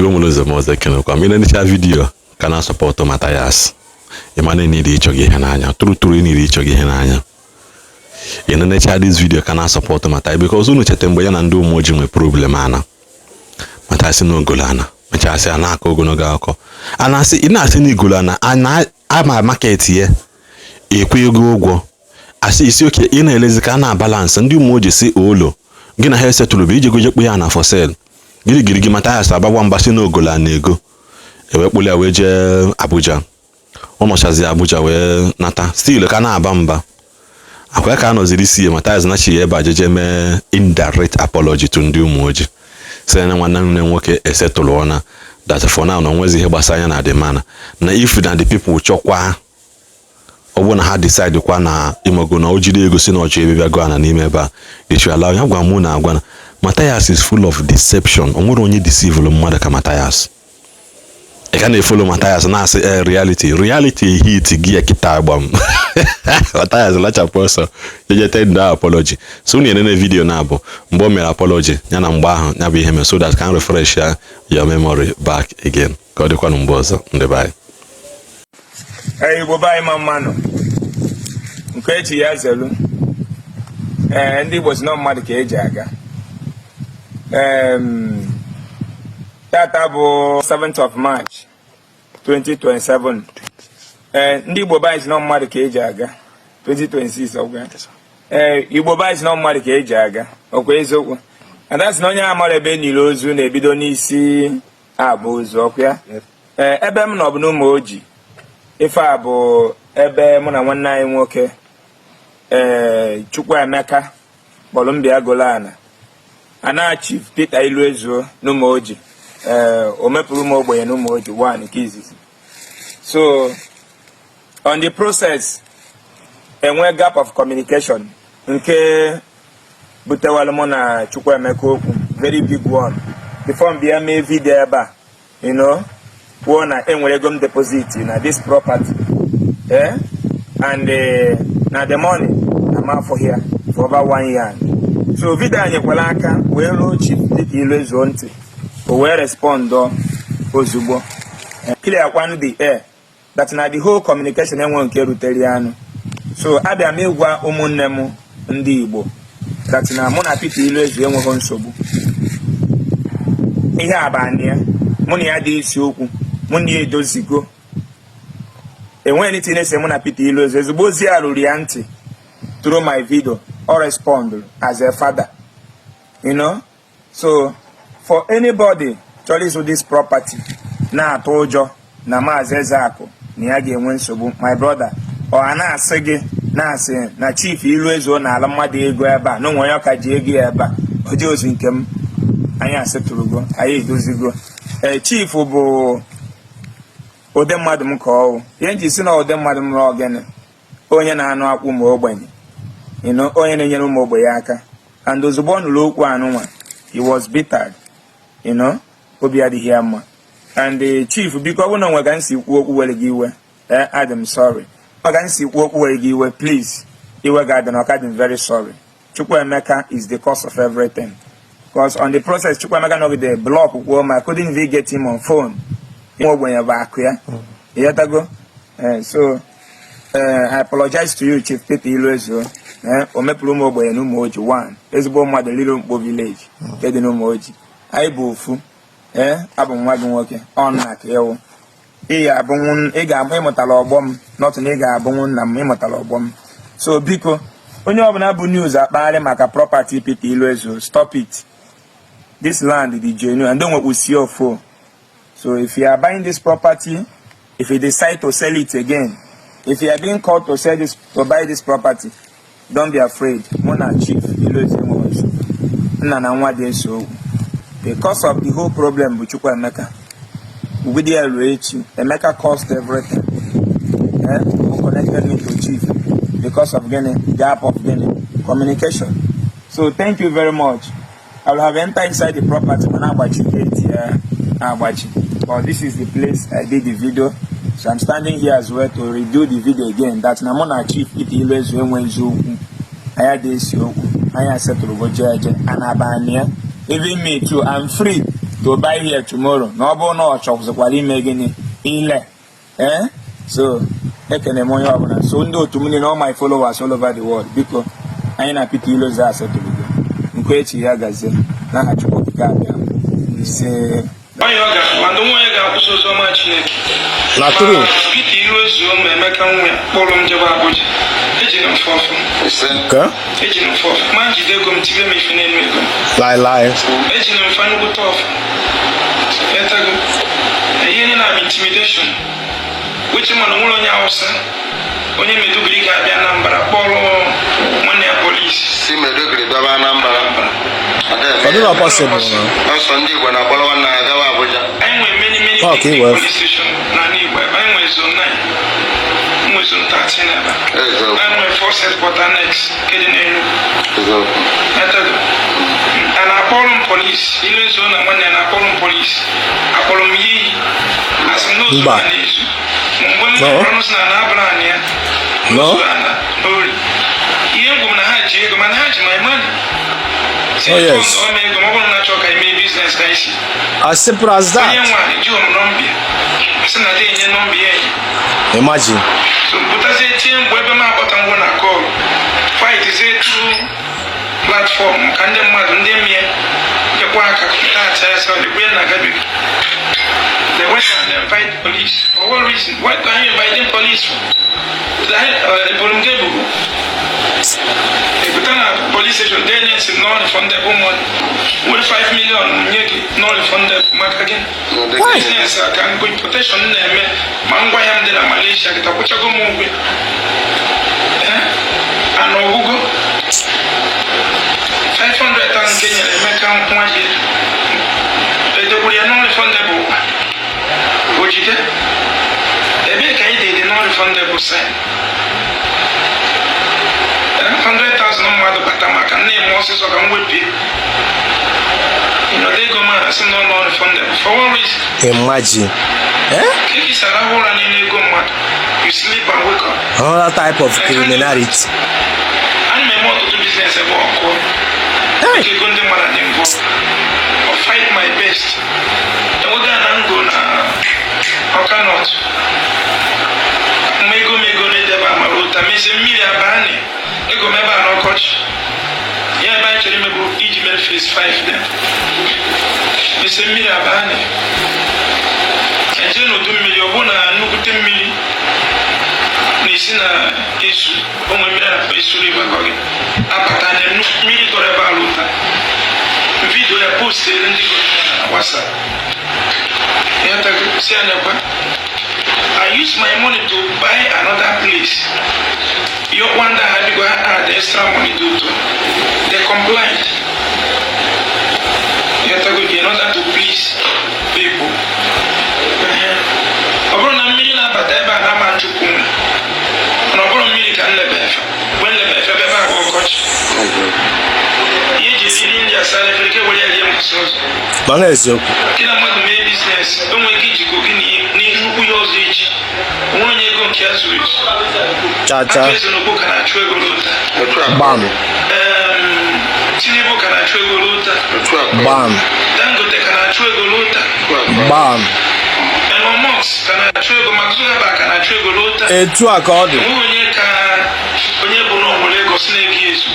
Igbo mụrụ ụzọ m ọzọ, ekenekwa m. Ịnenecha video ka na-asupport Mathias, ịma na ịnidi ịchọ gị ihe n'anya tụrụ tụrụ, ịnidi ịchọ gị ihe n'anya. Ị nenecha this video ka na-asupport Mathias, because unu cheta mgbe ya na ndị Ụmụoji nwe problem, ana Mathias na ogolo ana mechasị a na-akọ ogologo akụkọ a na-asị ị na-asị na igolo ana ana ama market ya ekwe ego ụgwọ, asị isi oke ị na-elezi ka a na-abalance. Ndị Ụmụoji si olo gị na ha esetụlụ bụ iji goje kpụ ya na for sale girigiri gị. Mathias agbagwa mgba si na ogolo a na-ego ewee kpụli ya wee jee Abuja. Ọ nọchazi Abuja wee nata, still ka na-aba mba akwa ka a nọziri isi ya. Mathias nachi ya ebe a jeje mee indirect apology to ndị Ụmụoji, sị na nwanne nne nwoke esetụlụọna, that for now na onwezi ihe gbasara ya na the man, na if na the people chọkwa, ọ bụrụ na ha decide kwa na ịmago na o jiri ego si na ọchọ ebe bịa go ana n'ime ebe a, they should allow ya. Gwa mụ na agwa na Mathias is full of deception. O nwere onye deceive mmadụ ka Mathias. Ị ka na-efollow Mathias na-asị e reality reality hit gị ya kịta agba m. Mathias lachapụ ọsọ jeje tender apology. So unu enene video na-abụ mgbe o mere apology ya na mgbe ahụ ya bụ ihe mere, so that can refresh ya your memory back again. Ka ọ dịkwanụ mgbe ọzọ, ndị be anyị. Ee, Igbo be anyị, ma mmanụ nke echi ya zelu. Ee, ndị Igbo si na mmadụ ka eji aga. Tata bụ 7th of March 2027. Ee, ndị Igbo be anyị si na mmadụ ka eji aga 2026 ọgwa ya. Ee, Igbo be anyị si na mmadụ ka eji aga, ọkwa eziokwu. Ada sị na onye amara ebe niile ozu na-ebido n'isi abụ ozu, ọkwa ya. Ee, ebe m nọ bụ n'ụmụ oji. Ife a bụ ebe mụ na nwanne anyị nwoke, ee, Chukwuemeka kpọrọ m bịa golo ana ana Chief Peter Iluezuo n'Ụmụoji. Ee, o mepụrụ ụmụ ogbenye n'Ụmụoji one nke izizi. So on the process, enwe gap of communication nke butewalụ mụ na Chukwuemeka okwu, very big one, before m bịa mee video ebe a, kwuo na enwere ego m deposit na this property, eh? And na the money na m afọ here for over one year. So video a nyekwara aka wee ruo Chief Peter Iluezuo ntị, o wee respond ozugbo, clear kwanụ the air that na the whole communication enwe nke rutere ya anụ. So abịa m ịgwa ụmụnne m ndị Igbo that na mụ na Peter Iluezuo enweghị nsogbu. Ihe a bụ anị ya, mụ na ya dị isi okwu, mụ na ya edozigo. Enweghị anything na-ese mụ na Peter Iluezuo. Ezigbo ozi a ruru ya ntị through my video, ọ respond as a father. So for anybody chọrọ ịzụ this property na-atụ ụjọ na Maazị Ezeakụ na ya ga-enwe nsogbu, my brother, ọ a na-asị gị na-asị na Chief Iluezuo na-ala mmadụ ego ebe a na onwe onye ọka ji ego ya ebe a oje ozu nke m. Anyị asịtụrụgo, anyị edozigo. Ee, Chief bụ ụdị mmadụ m ka ọwụ ihe nji si na ụdị mmadụ m rụọ ogene, onye na-anụ akwụ ma ogbenye, onye na-enyere ụmụ ogbenye aka. And ozugbo ọ nụrụ okwu anụnwa, he was bittered, obi adịghị ya mma. And the Chief, biko, ọ bụrụ na onwe ka m si kwuo okwu were gị iwe, eh, adị m sorry. Ọ ka m si kwuo okwu were gị iwe, please, iwe ga-adị na ọka dị m very sorry. Chukwuemeka is the cause of everything, because on the process, Chukwuemeka nọgide block kwuo ma I couldn't even get him on phone. Nwa ogbenye bụ akụ ya, ịghọtago? Eh, so I apologize to you, Chief Peter Iluezuo. O mepụrụ ụmụ ogbenye na Ụmụoji one, ezigbo mmadụ liri Mkpo village nke dị n'Ụmụoji. Anyị bụ ofu. Ee, abụ m nwa gị nwoke, ọ nna ka ịwụ. Ị ga-abụnwu, ị ga-abụ, ịmụtara ọgbọ m nọtụ na ị ga-abụnwu nna m, ịmụtara ọgbọ m. So biko, onye ọbụla bụ news akpagharị maka property Peter Iluezuo, stop it. This land dị genuine and don't C of O. So if you are buying this property, if you decide to sell it again, if you are being called to sell this, to buy this property, don't be afraid. Mụ na Chief Iluezuo enweghị nsogbu. Nna na nwa dị eso okwu. The cause of the whole problem bụ Chukwuemeka. Ugwudi ya ruo echi. Emeka caused everything. Eh? Who connected me to Chief because of gịnị? Gap of gịnị? Communication. So thank you very much. I will have entered inside the property mana agbachi gate ya agbachi. But this is the place I did the video. So I'm standing here as well to redo the video again. That na mụ na Chief Peter Iluezuo enweghị okwu. Anyị adịghị esi okwu. Anyị asetụrụ jee eje. A na-aba ya. Even me too, I'm free. To buy here tomorrow na ọ bụrụ na ọ chọkwụsịkwara ime gịnị ile. Ee, so ekene m onye ọbụla. So ndị otu m niile, all my followers all over the world, biko, anyị na Peter Ilozu asetụlụgo nke echi ya gazie n'aha Chukwu Okike abịa. Ise. Onye ọ ga ma ndị nwa onye ga-akwụsị ozi ọma Chineke. Na true. Ma Peter Irozuo ma Emeka nwa ya kpọrọ m jebe Abuja, ejiri m fọfụ. Ise. Okay. Ejiri m fọfụ ma njide ego m tibe m ife n'elu ego m. Lie lie. Ejiri m fa nnukwu tọfụ etago ihe niile na intimidation, which mana onwere onye Hausa, onye Maiduguri ga-abịa Anambra kpọrọ nwanne ya polisi. Si Maiduguri bịaba Anambra. Ọ dịrọ possible na. Ọsọ ndị Igbo na-akpọrọ nwanne ha gawa Abuja. Anyị nwere many many Ọ, big ka ị big wee. police station n'ala Igbo ebe anyị nwere zone 9, nwere zone 13 ebe a. Eziokwu. Anyị nwere force headquarter annex nke dị n'Enugu. Eziokwu. Etago a na-akpọrọ m polisi ile zuo na nwanne ya na-akpọrọ m polisi, akpọrọ m ya iyi, asị m n'ozu Mba. a na-ezu mgbe m No. nụrụ sị na na-abara anyị ya No. n'ozu ana n'ori ihe ngwụ m na ha ji ego, mana ha ji my money. Si Oh, yes. fund ọma ego ma ọ bụrụ na achọ ka eme business ka isi. As simple as Onye that. nwaanyị jụọ m nọmba ya, sị na dị enye nọmba ya enye. Imagine. So pụtazie tie mgbe ebe m akpọta ngwa na call fight zie through platform ka ndị mmadụ ndị mie nyekwa aka na-acha ya sị ọ na agabiga. They went and invite police. For what reason? Why are you inviting police for? Eburu m gị ebubo ebute na police station dee nye nsị non-refundable money were 5 million nye gị non-refundable maka gịnị? Why? Business a ka ngo importation m na-eme ma ngwa ahịa m dị na Malaysia kịta kwụchago m ụgwọ. Eh? Ana ọgwụgwọ 500,000 nke nyere Emeka nwa ji edekwuru ya non-refundable o jide ebee ka anyị dede non-refundable sign? Eh, 100,000 mmadụ bata maka na-eme ọsịsọ ka m wepie ịnọdụ ego m a sị na non-refundable for what reason? Imagine. Eh? Ka ị si arahụ ụra n'elu ego mmadụ, you sleep and wake up. Another type of criminality. Ana m eme ọtụtụ business ebe ọkụ Hey. ego ndị mmadụ dị involved. I fight my best. Enwega na ngo na Ọka North mma ego m ego na-edebe amara ụta mezie mmiri abani ego m ebe a n'ọkọchị ya ebe anyị chọrọ imebụ iji mere phase 5 dị mezie mmiri abani eje n'udu mmiri, ọ bụ na nnukwute mmiri na-esi na esu onwe mmiri a na-akpọ Esu River ka ọ gị abata na nnukwu mmiri tọrọ ebe ala ụta video ya postere ndị gọọmenti na WhatsApp ya tago si anya kwa. I use my money to buy another place. You wonder how you go add extra money to to. They complied. You have to go in order to please people. Ọ bụrụ na mmiri na-abata ebe a na-ama nchukwu nwe, mana ọ bụrụ mmiri ka nlebe efe mgbe nlebe efe ebe a bụ ọkọchị, ihe eji eri nri asara efere ka ewere ya rie mbọsị ọzọ. Mana eziokwu. Gị na mmadụ mee business, o nwere ike ijikọ gị n'ihe nnukwu ihe ọzọ echi onwe onye ego nke ya zuru ezu. Cha cha. Atụ Ezenokwu ka na-achụ ego n'ụta. Otu a. Gbam. Tinubu ka na-achụ ego n'ụta. Otu a. Gbam. Dangote ka na-achụ ego n'ụta. Otu a. Gbam. Elon Musk ka na-achụ ego. Mark Zuckerberg ka na-achụ ego n'ụta. Etu a ka ọ dị. Onwe onye ka onye bụ na onwere ego si na-ego ya ezu.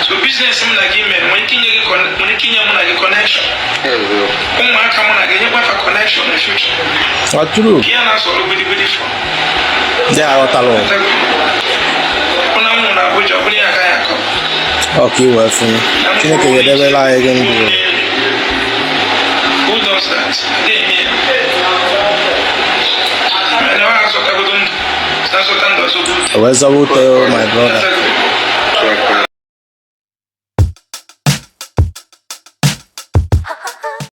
So business m na gị mere nwere ike inye gị nwere ike inye mụ na gị connection. Eziokwu. Ụmụaka mụ na gị enyekwa connection na future. Ọ true. Ka ya na-asọrọ gbidigbidi fọ. Ndị aghọtala ụwa. Mụ na nwụ na Abuja ọ bụrụ ya agaghị akọ. Ọ ka iwee fụ. Chineke ga-edebere anyị gị ndụ. Who does that? They eme ya. Mana ọ azọtagodo ndụ. Azọta ndụ azọta ute. O wee zọba ute o, my brother.